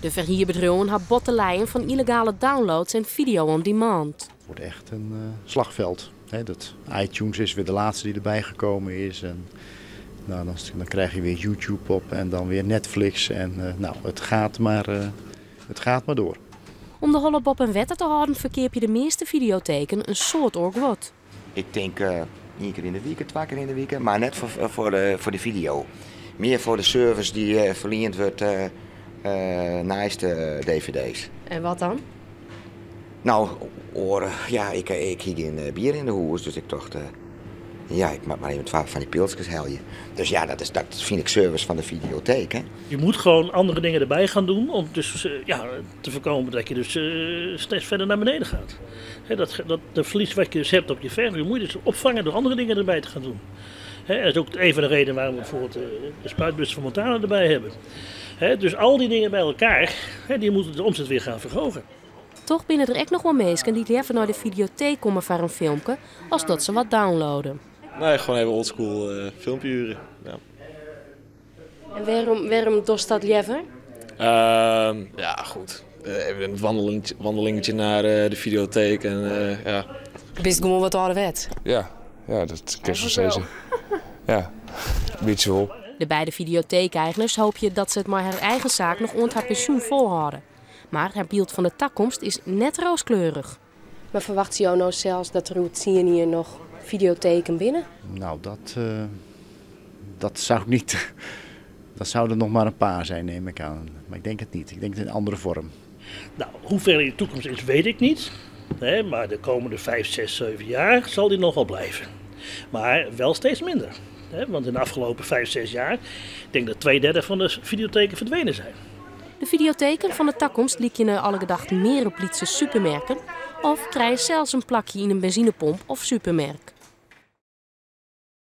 De ferhierbedriuwen ha bot te lijen fan yllegale downloads en video on demand. Het wordt echt een slagveld. Hè, dat iTunes is weer de laatste die erbij gekomen is. En, nou, dan krijg je weer YouTube op en dan weer Netflix. En nou, het gaat maar door. Om de holle boppe wetter te hâlden ferkeapje de measte fideoteken in soad oar guod. Ik tink ien kear yn de wike, twa kear yn de wike, mar net foar de fideo. Mear foar de service dy't ferliend wurdt neist de dvd's. En wat dan? Nou, oare, ja, ik hie gjin bier yn de hûs, dus ik tocht, ja, ik moat mar even twa fan dy pilskes helje. Dus ja, dat fyn ik service fan de fideoteek. Hè? Je moet gewoon andere dingen erbij gaan doen om dus, ja, te voorkomen dat je dus steeds verder naar beneden gaat. Hè, dat de verlies wat je dus hebt op je verhuur moet je dus opvangen door andere dingen erbij te gaan doen. Hè, dat is ook een van de redenen waarom we bijvoorbeeld de spuitbus van Montana erbij hebben. Hè, dus al die dingen bij elkaar, hè, die moeten de omzet weer gaan verhogen. Toch binne der ek noch wol minsken dy't leaver nei de fideoteek komme foar in filmke, as dat se wat downloaden. Nee, gewoon even oldschool filmpje huren. Ja. En wêrom dochst dat leaver? Ja, goed. Even in wandelingetje naar de videotheek en ja. Bist gewoan wat âlderwetsk? Ja, dat kin ik sa sizze. Ja, in bytsje wol. De beide fideoteekeigeners hoopje dat se it mei har eigen saak noch oant har pensjoen folhâlde. Mar har byld fan de takomst is net rooskleurich. Mar ferwachtsje jo no sels dat der oer 10 jier noch fideoteken binne? Nou, dat zou ik niet. Dat zouden er nog maar een paar zijn, neem ik aan. Maar ik denk het niet. Ik denk het in een andere vorm. Nou, hoe ver in de toekomst is, weet ik niet. Hè, maar de komende 5, 6, 7 jaar zal die nog wel blijven. Maar wel steeds minder. Hè, want in de afgelopen 5, 6 jaar, ik denk dat 2/3 van de videotheken verdwenen zijn. De fideoteken fan de takomst lykje nei alle gedachten mear op lytse supermerken of krije sels in plakje yn in benzinepomp of supermerk.